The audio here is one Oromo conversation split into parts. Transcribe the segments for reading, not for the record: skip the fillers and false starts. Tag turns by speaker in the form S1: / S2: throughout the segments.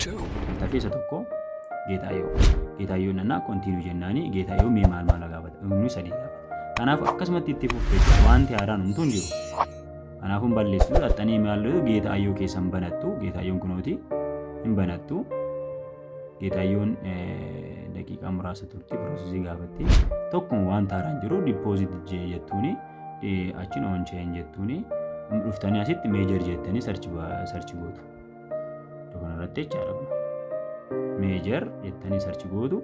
S1: 2.
S2: Tafee isa tokko Gate.io. Gate.io nannaa continue jennaani Gate.io mee maal maal gaafata? Inni sadii gaafata. Kanaaf akkasumatti itti fufte jechuudha. Wanti haaraan homtuu hin jiru. Kanaafuu hin balleessitu. Dhaxxanii maal Gate.io keessan banattu. Gate.io'n kunooti hin banattu. Gate.io'n daqiiqaa muraasa turti, processii gaafatti. Tokkuma wanta haaraan jiru deposit jettuuni, achiin on chain jettuuni, dhuftanii asitti Major jettanii search gootu. Iddoo kanarratti jechaadha. Major jettanii search gootu.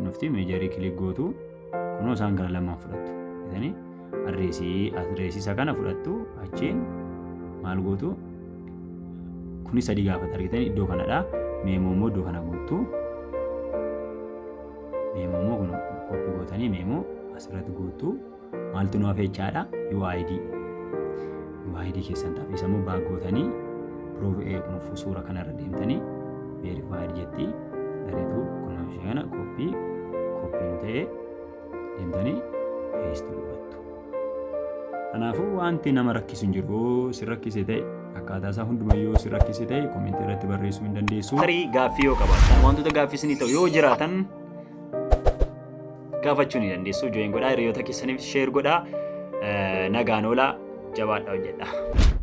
S2: Dhufti Majorii click gootu. Kunoo isaan kana lamaan fudhattu. Jettanii addressii isa kana fudhattu. Achiin maal gootu? Kuni sadii gaafata, argitanii, iddoo kanadha. Memo immoo iddoo kana guuttu. Memo immoo kun copy gootanii memo asirratti guuttu. Maaltu nu hafe jechaadha? UID. UID keessan ta'a. Isa immoo back gootanii kun suura kanarra deemtanii verified jetti. Dareetu kun ishee kana copy copy nu ta'ee deemtanii paste godhattu. Kanaafuu wanti nama rakkisu hin jiru. Si rakkise ta'e, akkaataa isaa hundumayyuu si rakkise ta'e, commentii irratti barreessuu hin dandeessu. Tarii gaaffii yoo qabaattan, wantoota gaaffii isinii ta'u yoo jiraatan, gaafachuu ni dandeessu. Join godhaa, hiriyoota keessaniif share godhaa. Nagaan oolaa, jabaadhaa, hojjedhaa.